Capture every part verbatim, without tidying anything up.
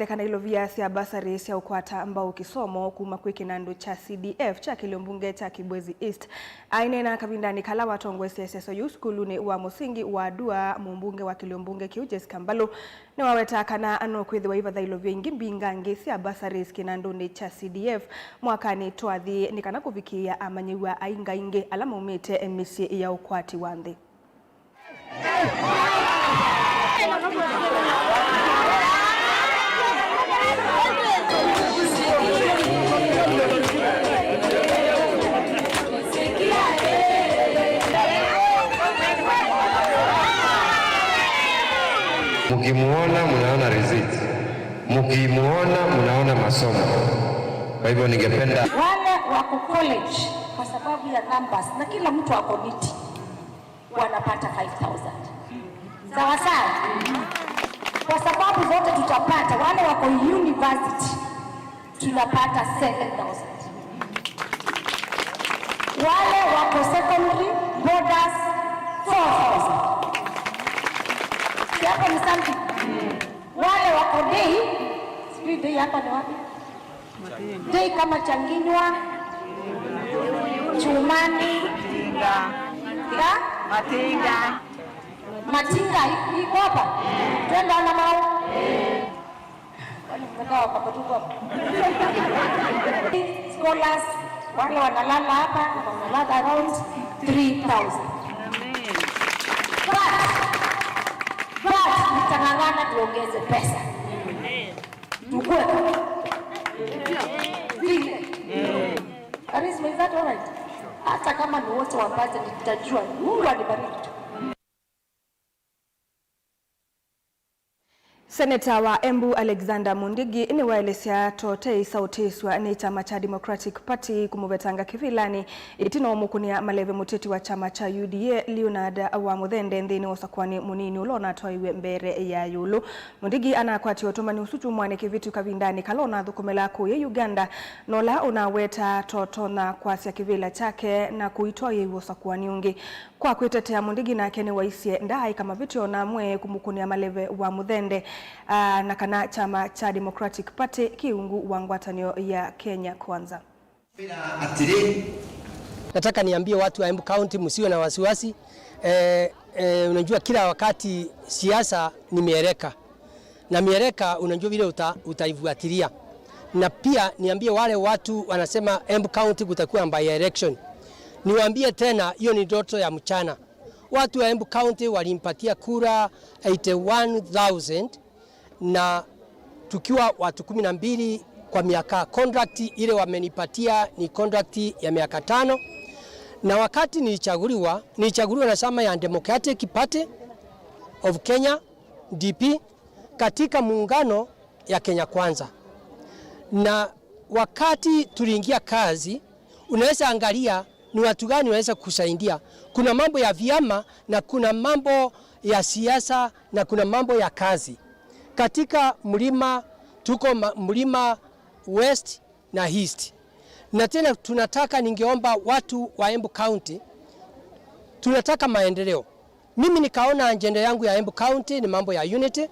Kana ilovia sya bursaries sya ũkwata mbau kĩsomo kuma kwĩ kĩnandũ kya C D F kya kĩlio mbunge kya Kibwezi East. Aineena kavindanĩ kala watongoesye sesũ yu sukulunĩ wa mũsingi wa Dua, mũmbunge wa kĩlio mbunge kĩu Jessica Mbalu nĩwawetaa kana no kwĩthĩwa ivatha ilovia ingĩ mbingangĩ sya bursaries kĩnandũnĩ kya C D F mwakanĩ twathi, nĩ kana kũvikĩĩa amanyĩw'a aingaingĩ ala maumĩte mĩsyĩ ya ũkwati wa nthĩ. Mkimuona, mnaona results. Mkimuona, mnaona masomo. Kwa hivyo ningependa wale wako college, kwa sababu ya numbers, na kila mtu ako NITI, wanapata five thousand. Sawa sawa? Kwa sababu zote tutapata, wale wako university, tunapata seven thousand. Wale wako secondary, boarders, four thousand. Si hapo ni something? Wale wako day, sijui day hapa ni wapi? Day kama Changinywa, Chumani, ya? Matinga. Matinga i-, iko hapa? Twenda na mau. Kwani mmekaa wakapatuka? Scholars, wale wanalala hapa, wanalala around three thousand. But, but, nitang'ang'ana tuongeze pesa. Tukue. Vile. Charisma, is that all right? Hata kama ni wote wa budget, nitajua. Mungu anibariki tu. Seneta wa Embu Alexander Mundigi nĩwaelesya totei saũtĩsw'a nĩ kyama kya Democratic Party kũmũvetanga kĩvĩlanĩ ĩtina wa ũmũkũnĩa maleve mũteti wa kyama kya U D A Leonard wa Mũthende nthĩnĩ wa ũsakũani mũnini ũla ũnatwaiwe mbere ya ĩũlũ. Mundigi anakwatie ũtũmani ũsu kyumwanĩ kĩvĩtu kavindanĩ kala ũnathũkũmĩlaa kũya Uganda, na ũla ũnaweta totonya kwasya kĩvĩla kyake na kũitwaĩĩw'a ũsakũani ũngĩ. Kwa kwĩtetea, Mundigi nake nĩwaisye ndaaĩka mavĩtyo ona amwe kũmũkũnĩa maleve wa Mũthende, aa, na kana kyama kya Democratic Party kĩ ungu wa ngwatanĩo ya Kenya Kwanza. Atĩrĩ. Nataka niambie watu wa Embu County, msiwe na wasiwasi. Eh, eh, unajua kila wakati siasa ni mieleka. Na mieleka unajua vile uta-, utaifuatilia. Na pia niambie wale watu wanasema Embu County kutakuwa by-election. Niwaambie tena, hiyo ni ndoto ya mchana. Watu wa Embu County walimpatia kura eighty one thousand, na tukiwa watu kumi na mbili kwa miaka. Contract ile wamenipatia ni contract ya miaka tano, na wakati nilichaguliwa, nilichaguliwa na chama ya Democratic Party of Kenya, D P, katika muungano ya Kenya Kwanza. Na wakati tuliingia kazi, unaweza angalia ni watu gani wanaweza kusaidia. Kuna mambo ya vyama na kuna mambo ya siasa na kuna mambo ya kazi. Katika mlima, tuko ma-, mlima West na East. Na tena tunataka, ningeomba watu wa Embu County, tunataka maendeleo. Mimi nikaona agenda yangu ya Embu County ni mambo ya unity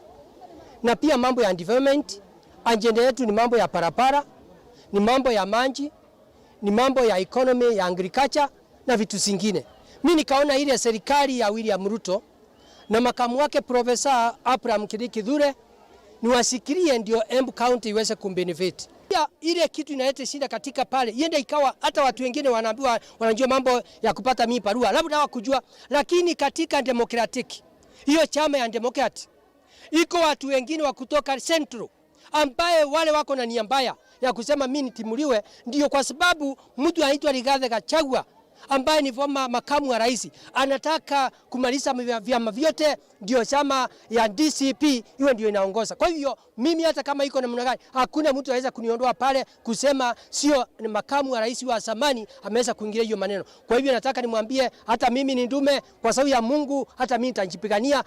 na pia mambo ya development. Agenda yetu ni mambo ya barabara, ni mambo ya maji, ni mambo ya economy, ya agriculture na vitu zingine. Mi nikaona ile serikali ya William Ruto na makamu wake Profesa Abraham Kindiki Kithure niwashikilie ndio Embu County iweze kumbenefit. Pia ile kitu inaleta shida katika pale, iende ikawa hata watu wengine wanaambiwa wanajua mambo ya kupata mimi barua, labda hawakujua, lakini katika Democratic, hiyo chama ya Democrat, iko watu wengine wa kutoka Central ambaye wale wako na nia mbaya ya kusema mimi nitimuliwe, ndio kwa sababu mtu anaitwa Rigathi Gachagua ambaye ni former makamu wa rais anataka kumaliza vya-, vyama vyote, ndio chama ya D C P iwe ndio inaongoza. Kwa hivyo mimi hata kama iko namna gani, hakuna mtu anaweza kuniondoa pale kusema sio ni makamu wa rais wa zamani ameweza kuingilia hiyo maneno. Kwa hivyo nataka nimwambie, hata mimi ni ndume, kwa sababu ya Mungu, hata mimi nitajipigania.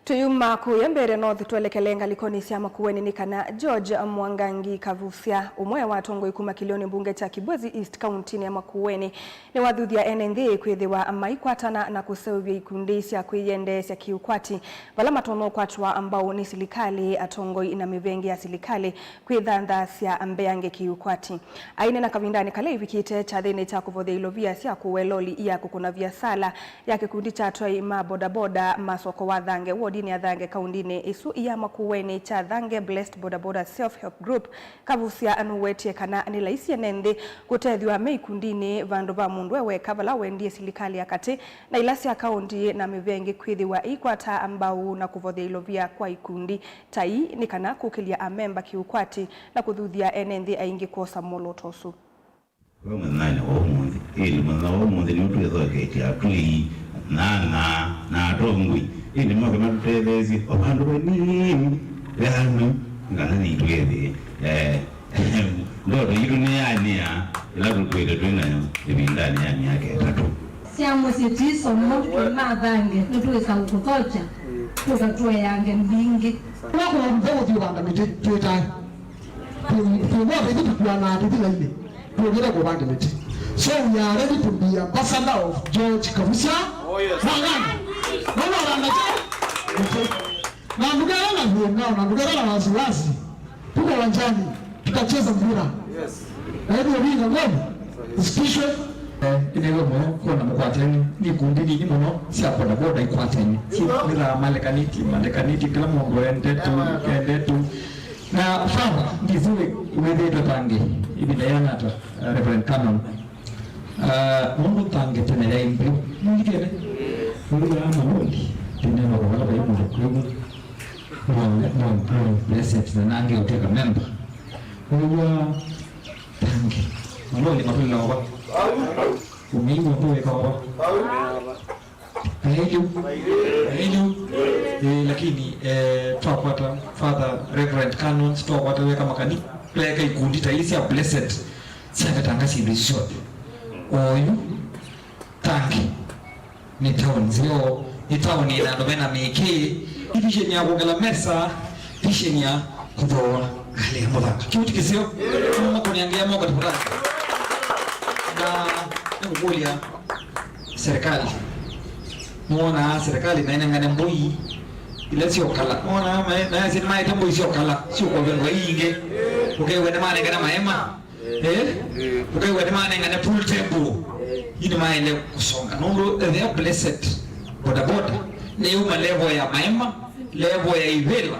Tũyuma kũya mbere North, twelekele ngalĩkonĩ sya Makueni nĩ kana George Mwangangi Kavusya, ũmwe wa atongoi kuma kĩlĩonĩ mbunge kya Kibwezi East kauntinĩ ya Makueni, nĩwathuthya ene nthĩ kwĩthĩwa maikwatana na kũseũvya ikundi sya kwĩyendeesya kĩũkwati, vala matonya ũkwatwa mbau nĩ silikalĩ, atongoi na mĩvenge ya silikalĩ kwĩthanthaasya mbeange kĩũkwati. Aineena kavindanĩ kala ĩvikĩte kyathĩnĩ kya kũvothya ilovia sya kũw'a loli ya kũkũna viasala ya kĩkundi kya atwai ma bodaboda masoko wa Thange wodinĩ ya Thange kaundinĩ ĩsu ya Makueni kya Thange Blessed Bodaboda Self Help Group, Kavusya nũwetie kana nĩ laisi ene nthĩ kũtethw'a me ikundinĩ vandũ va mũndũ e weka vala wendie silikalĩ ya katĩ na ila sya kaũndi na mĩvea ĩngĩ kwĩthĩwa ĩikwata mbau na kũvothya ilovia kwa ikundi ta ii nĩ kana kũkĩlya amemba kĩũkwati na kũthuthya ene nthĩ aingĩ kwosa mwolooto ũsu. Ve mũthenyanĩ wa ũmũnthĩ, ĩndĩ mũthenya wa ũmũnthĩ nĩũtwĩthoketye atwĩi, nyanya, na atongoi, ĩndĩ moke matũtetheesye o vandũ vanini veanũ, nĩ kana nĩtwĩthĩe, eh, ndoto yitũ nĩyanĩa ĩla tũtwĩte twĩ nayo ĩvindanĩ ya myaka ĩtatũ. Sya mũsyĩ ti isomo, tũi ma Thange nĩtwĩsa ũkũthokya, tũkatũeange mbingĩ. Twakwambĩte kũthi ũvanda mĩtĩ twĩtae. Tũmwaka ithu tũkuanaa tũthi lainĩ, tũkĩte kũvanda mĩtĩ. So we are ready to be ambassador of George Kavusya. Oh, yes. Mwangangi. Nona ũvanda kyaũ? Mĩtĩ. Na ndũkethwa na thĩna, na ndũkethwa na wasiwasi. Tuko uwanjani, tutacheza mpira. Yes. Na hivyo hii ngoma isitishwe. Eh, ĩnĩwe mũno kwona mũkwatene nĩ ikundi nini mũno sya bodaboda ikwatene. Syĩthĩaa malekanĩtye, malekanĩtye, kĩla mũndũ ende tu, ende tu. Na Father, ndĩsĩ wĩ-, wĩthĩĩtwe Thange ĩvinda yĩana ata, uh, Reverend Canon? Uh, nũndũ Thange tene yaĩ mbyũ. Nĩlikene? Nũndũ aa maloli, tene no vala vai mũndũ kwĩw'a. No, no, no, blessed, na nange ũtw'ĩka member. Wĩw'a Thange. Maloli matũlĩla ova. Ũmĩi w'o tũwĩka ova. Aĩlyu. Aĩlyu. Eh, lakini, eh, twakwata Father Reverend Canons, twakwata weka makani, tweka ikundi ta ii sya blessed, syavetanga syĩndũ isu syonthe. Oyu, Thange, nĩ taoni nzeo, nĩ taoni ĩna andũ mena mĩĩkĩĩ, ivisheni ya kwongela mesa, visheni ya kũthooa ngalĩ ya mũthanga. Kĩu ti kĩseo? Makũnĩangĩa moko tafadhali. Na nĩngũkũlya, serikali. Nĩwonaa serikali mainengane mbũi ila syokala. Nĩwonaa mae-, maesĩ nĩmaete mbũi syokala, syũkũvĩndwa ii ingĩ. Ũkew'a nĩmanengane maema. Eh? Ũkew'a nĩmanengane pool table. Ii nĩmaĩle kũsonga. Nũndũ they are blessed. Bodaboda. Nĩyuma level ya maema, level ya ivĩla,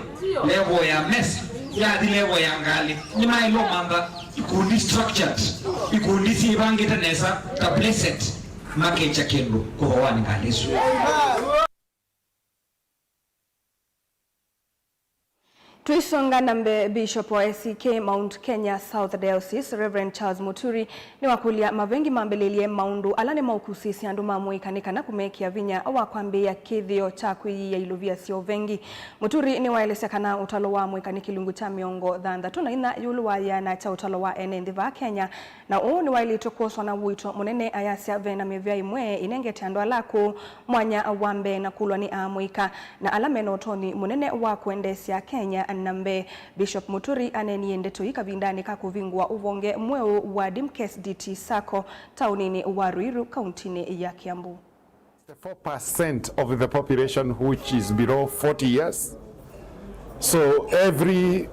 level ya mesa, yathi level ya ngalĩ. Nĩmaĩle ũmantha ikundi structured, ikundi syĩvangĩte nesa ta blessed, makekya kĩndũ kũvoanĩ ngalĩ isu. Tũisonga na mbee, Bishop wa A C K Mount Kenya South Diocese, Reverend Charles Muturi, nĩwakũlya mavengi mambĩlĩlye maũndũ ala nĩmaũkusĩĩsya andũ ma mũika nĩ kana kũmekĩa vinya wa kwambĩĩa kĩthĩo kya kwĩyĩĩa ilovia sya ũvengi. Muturi nĩwaelesya kana ũtalo wa mũika nĩ kĩlungu kya mĩongo thanthatũ na inya ĩũlũ wa yĩana kya ũtalo wa ene nthĩ vaa Kenya, na ũũ nĩwaĩlĩtwe kwoswa na ũito mũnene, ayasya ve na mĩvĩa ĩmwe ĩnengete andũ ala akũũ mwanya wa mbee na kũlwa nĩ amũika na ala me na ũtonyi mũnene wa kũendeesya Kenya na mbee. Bishop Muturi aneenie ndeto ii kavindanĩ ka kũvingũa ũvonge mweũ wa Dimkes D T Sacco taoninĩ wa Ruiru, kauntinĩ ya Kiambu. Four percent of the population which is below forty years. So every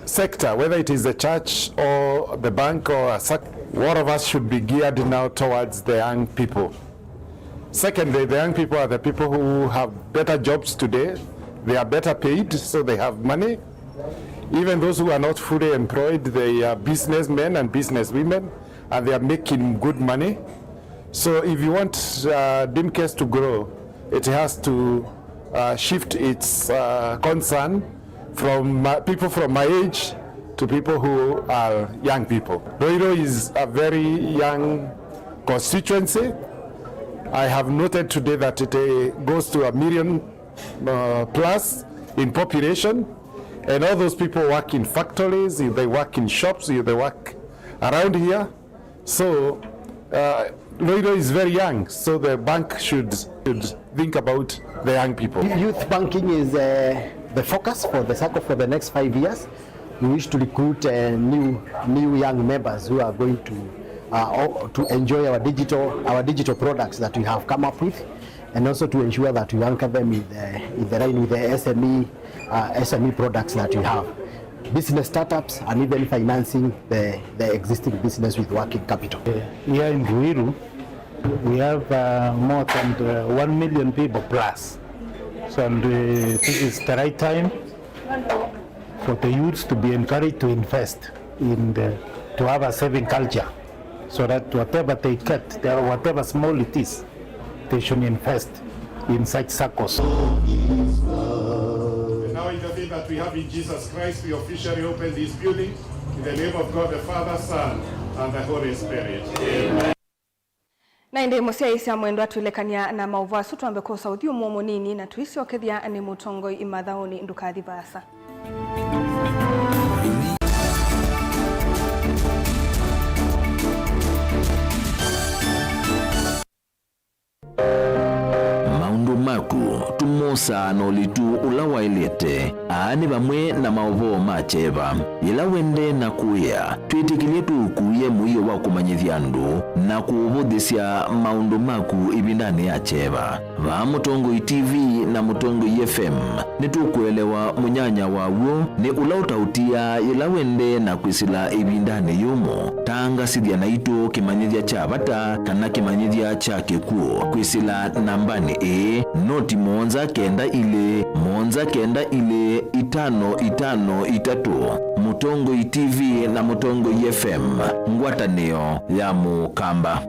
sector, whether it is the church or the bank or a sac-, all of us should be geared now towards the young people. Secondly, the young people are the people who have better jobs today. They are better paid, so they have money. Even those who are not fully employed, they are businessmen and businesswomen, and they are making good money. So if you want, uh, Dimkes to grow, it has to, uh, shift its, uh, concern from, uh, people from my age to people who are young people. Ruiru is a very young constituency. I have noted today that it, uh, goes to a million, uh, plus in population, and all those people work in factories, they work in shops, they work around here. So Uh, Loilooi is very young, so the bank should, should think about the young people. Youth banking is, uh, the focus for the sacco for the next five years. We wish to recruit, uh, new, new young members who are going to, uh, o-, to enjoy our digital, our digital products that we have come up with, and also to ensure that we anchor them in the, in the line with the S M E, uh, S M E products that we have, business startups, and even financing the, the existing business with working capital. Here in Ruiru, we have, uh, more than, uh, one million people plus. So, and, uh, this is the right time for the youths to be encouraged to invest in the, to have a saving culture, so that whatever they get, the, whatever small it is, they should invest in such saccos. And now, in the faith that we have in Jesus Christ, we officially open this building in the name of God the Father, Son, and the Holy Spirit. Amen. Na ĩndĩ mũsyaĩĩsya mwendwa, twĩlekany'a na maũvoo asu, twambe kwosa ũthyũ mũo mũnini na tũisyokethya nĩ mũtongoi mathaũnĩ. Ndũkathi vaasa. Maũndũ maku tũmosaa na ũlitu ũla waĩlĩte. Aa nĩ vamwe na maũvoo ma kyeva. Yĩla wendee na kũĩa, twĩtĩkĩlye tũũkuĩe mũio wa kũmanyĩthya andũ na kũũvũthĩsya maũndũ maku ĩvindanĩ ya kyeva. Vaa Mũtongoi T V na Mũtongoi F M, nĩtũkũelewa mũnyanya wa w'o nĩ ũla ũtaũtiaa yĩla wendee na kwĩsĩla ĩvindanĩ yũmũ. Tangasĩthya naitũ kĩmanyĩthya kya vata kana kĩmanyĩthya kya kĩkw'ũ kwĩsĩla nambanĩ ĩĩ, noti mũonza kenda ilĩ, mũonza kenda ilĩ, itano itano itatũ. Mũtongoi T V na Mũtongoi F M, ngwatanĩo ya Mũkamba.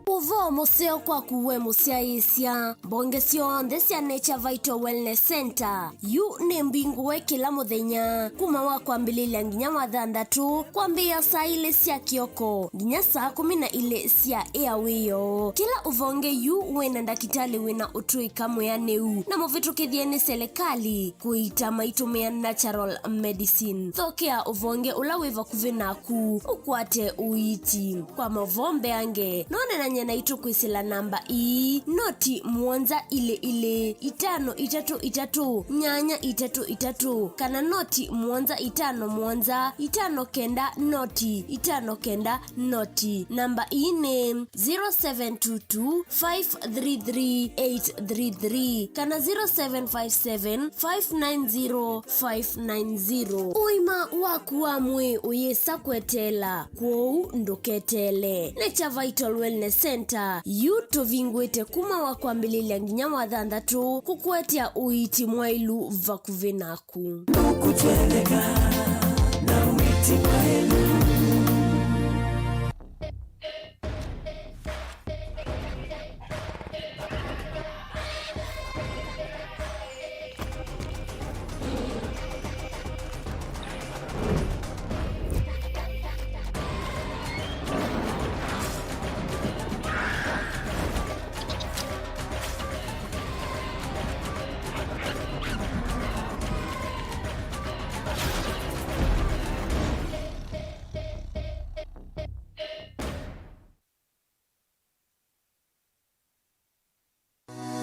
Ũvoo mũseo kwaku we mũsyaĩĩsya. Mbonge syonthe sya Nature Vital Wellness Center yu nĩ mbingũe kĩla mũthenya kuma wa kwambĩlĩlya nginya wa thanthatũ, kwambĩĩa saa ilĩ sya kĩoko nginya saa kũmi na ilĩ sya ĩa wĩoo. Kĩla ũvonge yu wĩ na ndakĩtalĩ wĩ na ũtũĩka mwĩanĩu na mũvĩtũkĩthye nĩ selekalĩ kũiita maitũmĩa natural medicine. Thokea ũvonge ũla wĩ vakuvĩ naku ũkwate ũiiti. Kwa maũvoo mbeange, no ũneenany'e naitũ kwĩsĩla namba ii, noti mũonza ilĩ ilĩ, itano itatũ itatũ, nyanya itatũ itatũ, kana noti mũonza itano mũonza, itano kenda noti, itano kenda noti. Namba ii nĩ zero seven two two, five three three, eight three three kana zero seven five seven, five nine zero, five nine zero. Ũima waku wa mwĩĩ ũyĩsa kweteela, kwoou ndũketeele. Nature Vital Wellness Center yu tũvingũĩte kuma wa kwambĩlĩlya nginya wa thanthatũ, kũkũetea ũiiti mwaĩlu vakuvĩ naku. Kũtweleka na wĩti mwaĩlu.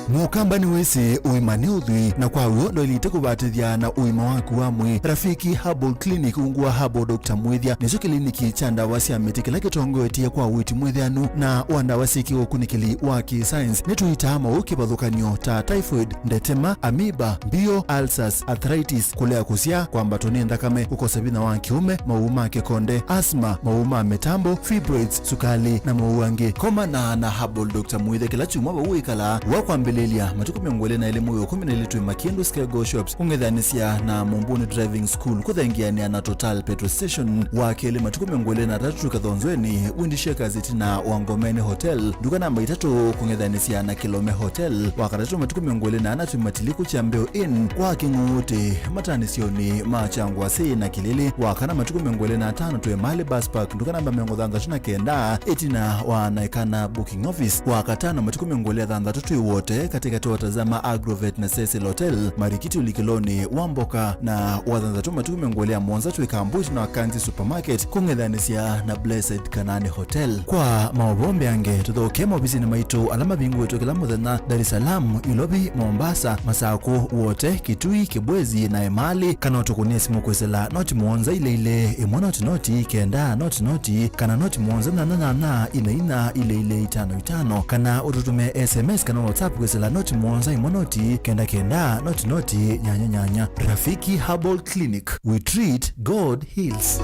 Mũkamba nĩwĩsĩ ũima nĩ ũthwii, na kwa w'o ndwaĩlĩte kũvatĩthya na ũima waku wa mwĩĩ. Rafiki Herbal Clinic ungu wa Herbal Doctor Mwĩthya nĩkyo kĩliniki kya ndawa sya mĩtĩ kĩla kĩtongoetye kwa ũiiti mwĩthĩanu na wa ndawa syĩ kĩũkunĩkĩli wa kĩ-science. Nĩtũitaa maũũ kĩvathũkany'o ta typhoid, ndetema, amoeba, mbio, ulcers, arthritis, kũlea kũsyaa, kwambatwa nĩ nthakame, kũkosa vinya wa kĩũme, maũũ ma kĩkonde, asthma, maũũ ma mĩtambo, fibroids, sukalĩ, na maũũ angĩ. Komana na Herbal Doctor Mwĩthya kĩla kyumwa vau wĩkalaa. Wa kwambĩlĩlya, matukũ mĩongo ĩlĩ na elĩ mwei wa ĩkũmi na ilĩ twĩ Makiendu Scarecrow Shops, kũng'ethanĩsya na Mumbuni Driving School, kũthengeanĩa na Total Petrol Station. Wa kelĩ, matukũ mĩongo ĩlĩ na atatũ twĩ Kathonzweni, Windshakers ĩtina wa Ngomeni Hotel, nduka namba itatũ, kũng'ethanĩsya na Kilome Hotel. Wa katatũ, matukũ mĩongo ĩlĩ na ana twĩ Matiliku Kyambeo Inn kwa Kĩng'ũũtĩ, matanĩsyonĩ ma Kyangwasĩ na Kĩlĩlĩ. Wa kana, matukũ mĩongo ĩlĩ na atano twĩ Mali Bus Park, nduka namba mĩongo thanthatũ na kenda, ĩtina wa Naikana Booking Office. Wa katano, matukũ mĩongo ĩlĩ na thanthatũ twĩ Wote, katĩkatĩ wa Tazama Agrovet na Cecil Hotel, Marikiti ũlikĩlonĩ wa mboka, na wathanthatũ matukũ mĩongo ĩlĩ na mũonza twĩ Kambwiti na Kanzi Supermarket, kũng'ethanĩsya na Blessed Kanani Hotel. Kwa maũvoo mbeange, tũthokee maovisinĩ maitũ ala mavingũĩtwe kĩla mũthenya Dar es Salaam, Ilovi, Mombasa, Masakũ, Wote, Kitui, Kibwezi na Emali, kana ũtũkũnĩe simũ kwĩsĩla noti mũonza ilĩ ilĩ ĩmwe noti noti kenda noti noti, kana noti mũonza nyanya nyanya ina ina ilĩ ilĩ itano itano, kana ũtũtũmĩe S M S kana WhatsApp kwĩsĩla noti mũonza ĩmwe noti kenda kenda noti noti nyanya nyanya. Rafiki Herbal Clinic, we treat, God heals.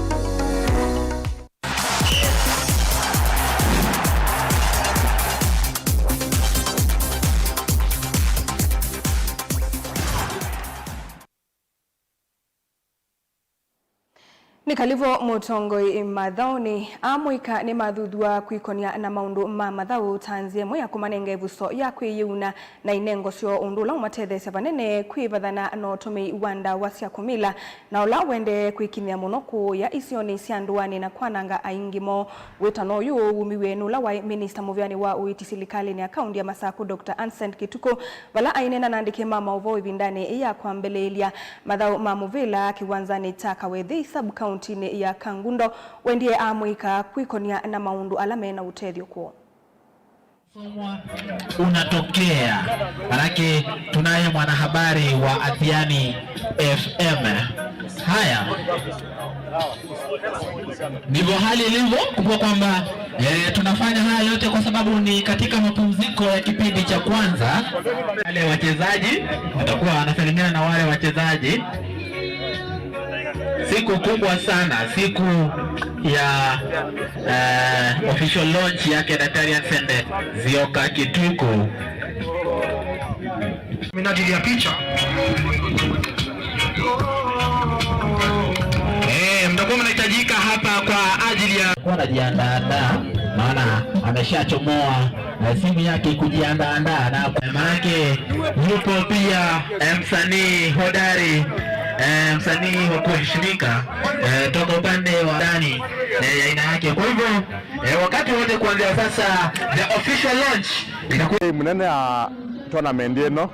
Nĩ kalĩvo mũtongoi mathaũnĩ. Amũika nĩmathuthw'a kwĩkonya na maũndũ ma mathaũ ta nzĩa ĩmwe ya kũmanenga ĩvuso ya kwĩyĩuna na inengo syoo, ũndũ ũla ũmatetheesya vanene kwĩvathana na ũtũmĩi wa ndawa sya kũmila, na ũla ũendee kwĩkinyĩa mũno kũũya isionĩ sya ndũanĩ na kwananga aingĩ moo. Wĩtano ũyũ wumiw'e nĩ ũla waĩ minista mũvĩanĩ wa ũiiti silikalĩnĩ ya kaũndi ya Masakũ, Doctor Anson Kituku, vala aineena na andĩki ma maũvoo ĩvindanĩ ya kwambĩlĩĩlya mathaũ ma mũvĩla kĩwanzanĩ kya Kawethei sub-kaũntinĩ ya Kangundo. Wendie amũika kwĩkonya na maũndũ ala me na ũtethyo kwoo. Unatokea. Manake tunaye mwanahabari wa Athiani F M. Haya. Ndivyo hali ilivyo, kumbuka kwamba, eh, tunafanya haya yote kwa sababu ni katika mapumziko ya kipindi cha kwanza. Wale wachezaji, watakuwa wanasalimiana na wale wachezaji. Siku kubwa sana, siku ya, eh, official launch yake Daktari Anson Zioka Kituku. Minajili ya picha. Eh, mtakuwa mnahitajika hapa kwa ajili ya wanajiandaa, maana ameshachomoa, eh, simu yake kujiandaa, na manake yupo pia, eh, msanii hodari, eh, msanii wa kuheshimika, eh, toka upande wa ndani, eh, ya aina yake. Kwa hivyo, eh, wakati wote kuanzia sasa, the official launch itakuwa mũnene ya tournament ĩno.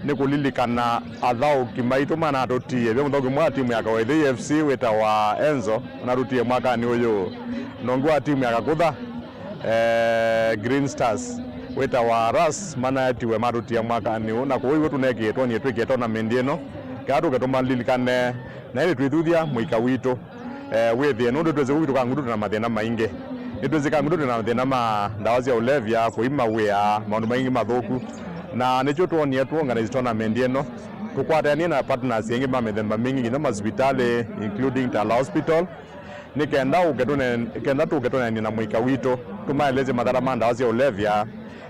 Nĩ kũlilikana athaũki maitũ manatũtie. Ve mũthaũki ũmwe wa timu ya Kawethei F C wĩtawa Enzo, ũnatũtie mwakanĩ ũyũ. Na ũngĩ wa timu ya Kakũtha, eh, Green Stars, wĩtawa Ras, manatiwe matũtia mwakanĩ ũũ. Na kwoou iw'o tũnekie twonie twĩkie tournament ĩno, kana tũke tũmalilikane. Na ĩndĩ twĩthuthya mũika witũ. Eh, wĩthĩe, nũndũ twĩsĩ kũu Kangundo twĩ na mathĩna maingĩ. Nĩtwĩsĩ Kangundo twĩ na mathĩna ma ndawa sya ũlevya, kũima wĩa, maũndũ maingĩ mathũku. Na nĩkyo twonie tũorganize tournament ĩno, tũkwatanie na partners aingĩ ma mĩthemba mingĩ, nginya masivitalĩ, including Tala Hospital, nĩ kenda ũke tũne-, kenda tũke tũnenie na mũika witũ, tũmaelesye mathara ma ndawa sya ũlevya,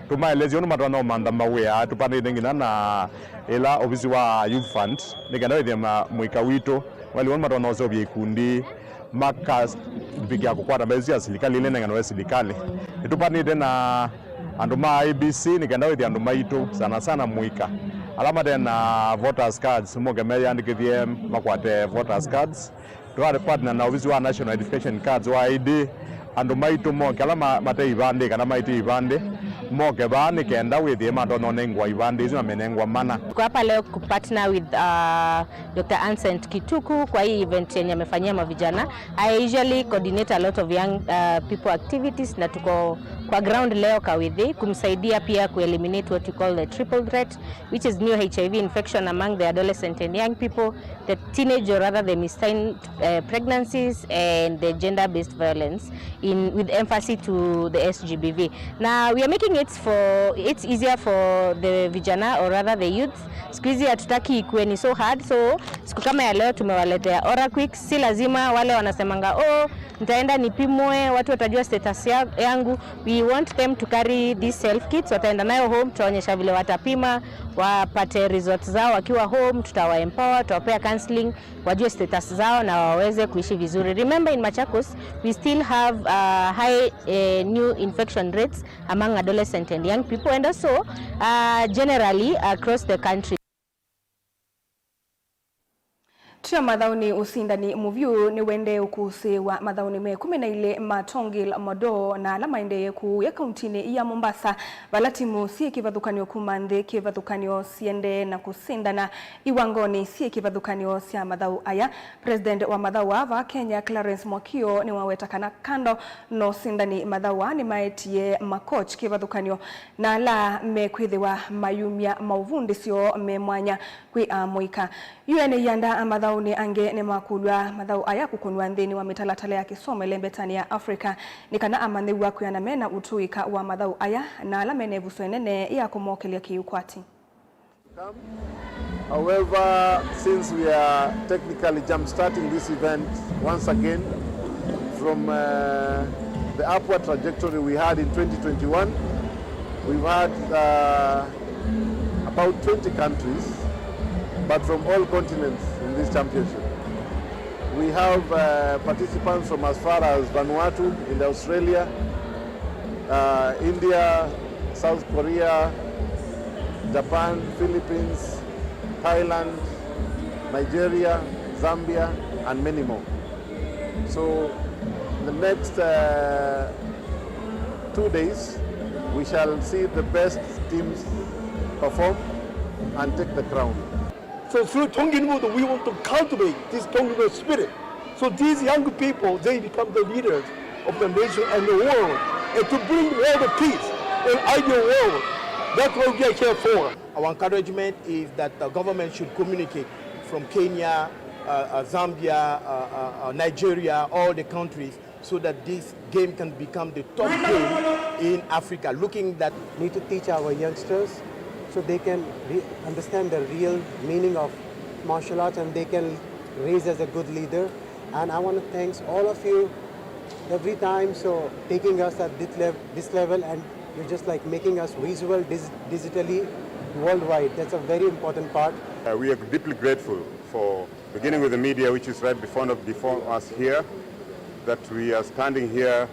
tũmaelesye ũndũ matonya ũmantha mawĩa, tũpanĩte nginya na ĩla ovisi wa Youth Fund, nĩ kenda wĩthĩe ma-, mũika witũ, waĩlĩte ũndũ matonya ũseũvya ikundi, makambĩkĩa kũkwata mbesa sya silikalĩ ila inenganwe silikalĩ. Nĩtũpanĩte na andũ ma I E B C nĩ kenda wĩthĩa andũ maitũ, sana sana mũika, ala mate na voters cards, moke meyĩandĩkĩthye makwate voters cards. Tũka partner na ovisi wa National Identification Cards wa I D, andũ maitũ moke, ala ma-, mate ivandĩ kana maĩtye ivandĩ, moke vaa nĩ kenda wĩthĩe matonya ũnengwa ivandĩ isu na menengwa mana. Tuko hapa leo kupartner with, uh, Doctor Anson Kituku kwa hii event yenye amefanyia mavijana. I usually coordinate a lot of young, uh, people activities, na tuko kwa ground leo Kawithii kumsaidia pia kueliminate what we call the triple threat, which is new H I V infection among the adolescent and young people, the teenage or rather the misdefined, uh, pregnancies, and the gender-based violence, in, with emphasis to the S G B V. Na we are making it for, it's easier for the vijana or rather the youth. Siku hizi hatutaki ikuwe ni so hard, so siku kama ya leo tumewaletea Ora Quick. Si lazima wale wanasemanga, "Oh, nitaenda nipimwe, watu watajua status ya-, yangu." We want them to carry these self kits, wataenda nayo home, tutaonyesha vile watapima, wapate results zao wakiwa home, tutawa empower, tutawapea counseling, wajue status zao na waweze kuishi vizuri. Remember, in Machakos, we still have, uh, high, uh, new infection rates among adolescent and young people, and also, uh, generally across the country. Tũya mathaũnĩ, ũsindani mũvyũ nĩwendee ũkũsĩĩwa mathaũnĩ me ĩkũmi na ilĩ ma Tongil Modoo na ala maendee kũũya kauntinĩ ya Mombasa, vala timu syĩ kĩvathũkany'o kuma nthĩ kĩvathũkany'o siendee na kũsindana iwangonĩ syĩ kĩvathũkany'o sya mathaũ aya. President wa mathaũ aa vaa Kenya, Clarence Mwakio, nĩwaweta kana kando na ũsindani, mathaũ aa nĩmaetie makochi kĩvathũkany'o na ala mekwĩthĩwa mayumya maũvundĩsyo me mwanya kwĩ amũika. Yu ene ianda mathaũnĩ angĩ nĩmakũlw'a mathaũ aya kũkũnw'a nthĩnĩ wa mĩtalatala ya kĩsomo ĩlembetanĩ ya Africa nĩ kana amanyĩw'a kwĩana mena ũtũĩka wa mathaũ aya na ala mena ĩvuso ĩnene ya kũmokelya kĩũkwati. However, since we are technically jump-starting this event once again from, uh, the upward trajectory we had in twenty twenty-one, we've had, uh, about twenty countries, but from all continents in this championship. We have, uh, participants from as far as Vanuatu in Australia, uh, India, South Korea, Japan, Philippines, Thailand, Nigeria, Zambia, and many more. So the next, uh, two days, we shall see the best teams perform and take the crown. So through Tongan Voodoo, we want to cultivate this Tongan spirit. So these young people, they become the leaders of the nation and the world, and to bring world of peace and ideal world. That's what we are here for. Our encouragement is that the government should communicate from Kenya, uh, uh, Zambia, uh, uh, uh, Nigeria, all the countries, so that this game can become the top game in Africa, looking that need to teach our youngsters so they can re- understand the real meaning of martial arts and they can raise as a good leader. And I want to thanks all of you every time, so taking us at this, lev- this level, and you're just like making us visual, dis- digitally worldwide. That's a very important part. Uh, we are deeply grateful for, beginning with the media, which is right before, before us here, that we are standing here